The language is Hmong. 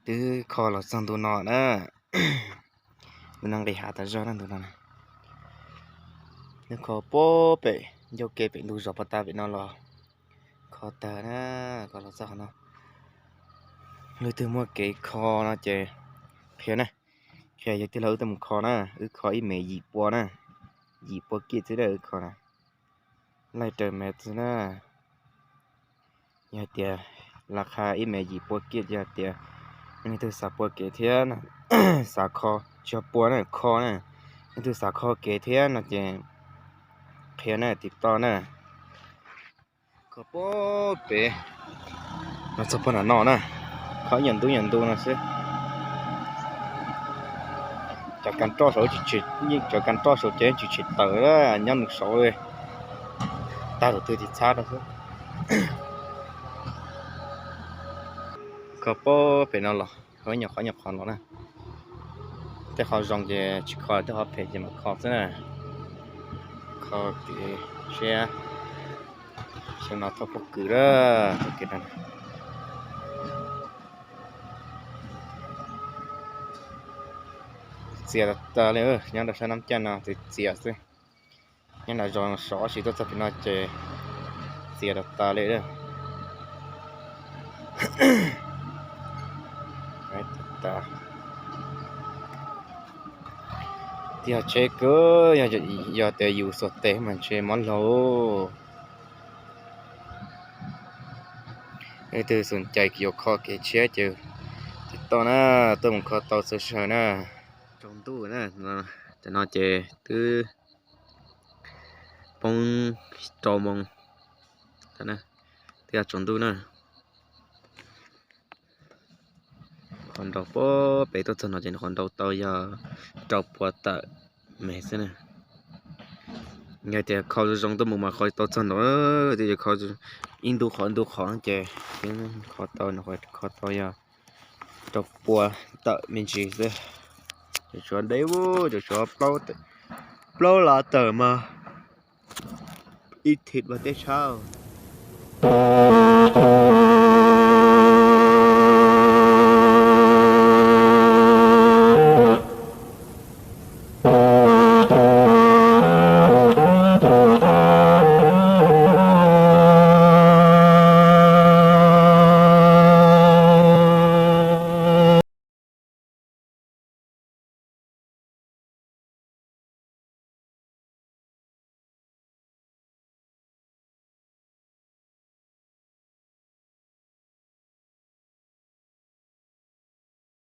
Twb kho los txog ntu no na, ntu no nqis hav tas zog na ntu no. Nws kho puag pem ncauj ke pem ntug zos puag ta pem no los kho tag na, kho los txog qhov no. Leej twg muaj kev kho no ces qhia na, qhia yog tij laug wb tuaj mus kho na, wb kho ib me yim pua na, yim pua kiaj xwb na wb kho na, laij raws me xwb na. Yog tias laj qha ib me yim pua kiaj, yog tias leej twg xav pua kev thiab, xav kho, tsis yog pua na, kho na, leej twg xav kho kev thiab no ces qhia na, tiv toj na. Kho puag pem no txog puag nram no na, kho ib nyuag ntu nyuag ntu no xwb. Cov kas roj saud, cov kas roj saud ces tsis tshim tawm, nyob nws saud li, tag tus twg tis txhab rau xwb. Kho puag pem no los, kho ib nyuag qhov nyuag qhov los na. Tej qhov zoo ces tsis kho, tej qhov phem ces mam kho xwb na. Kho kev siab, xyoo no thauj pob kws lawm. Txias tas tas li, nyob rau sab Nab Caj no txias txias xwb. Nyob nram zos sov si tuaj txog pem no ces txias tas tas li. Tiag tsheb kawg, yog tias yus xuas tes mas ntshe mob laug. Leej twg xom cai yuav kho kev tshiab ces tiv toj na, tuaj mus kho tau txhua zaus na. Tsaus ntuj na, tam no ces twb poob rau moos, twb tsaus ntuj na. Qhov nraud puag pem tuaj txog no ces qhov nraud tau yog rau pua tawm me xwb na. Yog tias kho zoo zoo tuaj mus mas kho tau txog nraud, twb yog kho ib ntu qhov ntu qhov ces kho tau, kho tau yog rau pua tawm me ntsis xwb. Cov tshuav deb, cov tshuav plaub lav tawm mas ib thim ua teb tshab.